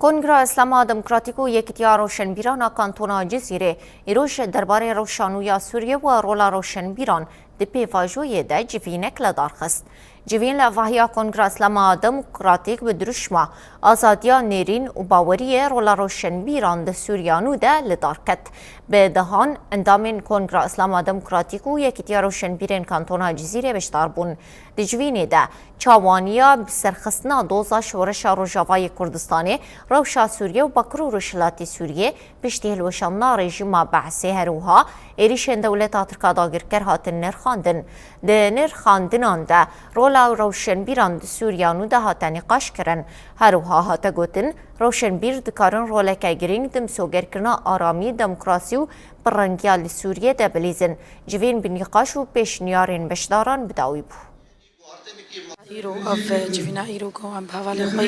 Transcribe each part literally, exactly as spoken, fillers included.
Kongra Îslama Demokratîk û Yekîtiya Rewşenbîran a Kantona Cizîrê îroj derbarê rewşa nû ya Sûriyê û rola rewşenbîran di pêvajoyê de civînek li dar xist. Civîn li avahiya Kongra Îslama Demokratîk bi dirûşma azadiya nêrîn û baweriyê rola rewşenbîran di Sûriya nû de li dar ket. Bi dehan endamên Kongra Îslama Demokratîk û Yekîtiya Rewşenbîrên Kantona Cizîrê beşdar bûn. Di civînê de çawaniya bi serxistina doza şoreşa Rojavayê Kurdistanê, rewşa Sûriyê û Bakur û Rojhilatê Sûriyê piştî hilweşandina rejîma Be'sê her wiha êrîşên dewleta Tirk a dagirker hatin nirxandin. Di nirxandinan de rola rewşenbîran di Sûriya nû de hate nîqaş kirin. Her wiha hate gotin, rewşenbîr dikarin roleke girîng di misogerkirina aramî, demokrasî û pirrengiya li Sûriyê de bilîzin. Civîn bi nîqaş û pêşniyarên beşdaran bi dawî bû. Îro ev civîna îro ku em bi hevalê xwe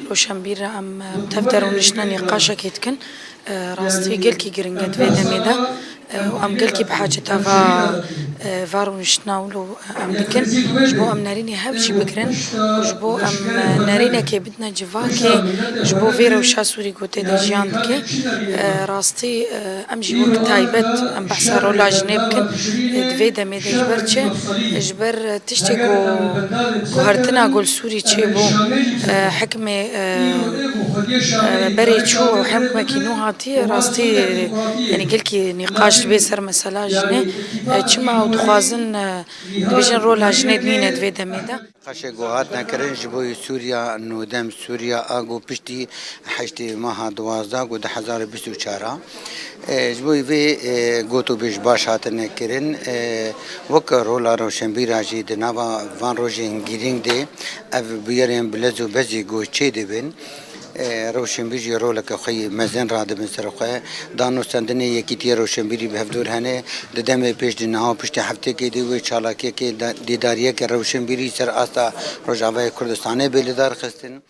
rewşenbîr re em bi tev de rûniştine nîqaşekê dikin. E, rastî gelkî giring e di vê demê de. E, û em gelkî bi hacet e va, e, va rûniştina wilo em dikin. Ji bo em nerînê hev jî bigirin. Ji bo em, e, nerînekê bidine civakê. Ji bo vê rewşa Sûrî ku tê de jiyan dike. E, rastî, e, em jî wek taybet em behsa rola jinê bikin. E, di vê demê de ji ber çi? Ji ber, e, tiştê ku guhertina ku li Sûrî çêbû, e, hikmê, e, e, berê çû û hikmekî nû hatiye, rastî, e, yanî gelkî nîqaş dibe ser mesela jinê. E, çima ew dixwazin, e, dibêjin rola jinê nîne di vê demê de. Qeşê ku hatine kirin ji bo Sûriya nûdem, Sûriya a ku piştî heştê meha duwazdeh ku du hezar û bîst û çar a. E, ji bo vê, e, gotûbêj baş hatine kirin. E, wek rola rewşenbîra jî di nava van rojên girîng de ev bûyerên bi lez û bezî ku çêdibin. E, rewşenbîr jî roleke xwe yê mezin radibin ser xwe. Danûstendinê Yekîtiya Rewşenbîrî bi hevdûr hene. Di demê pêş de niha piştî heftekê de wê çalakiyekê de, dîdariyeke rewşenbîrî ser asta Rojavayê Kurdistanê bê li dar xistin.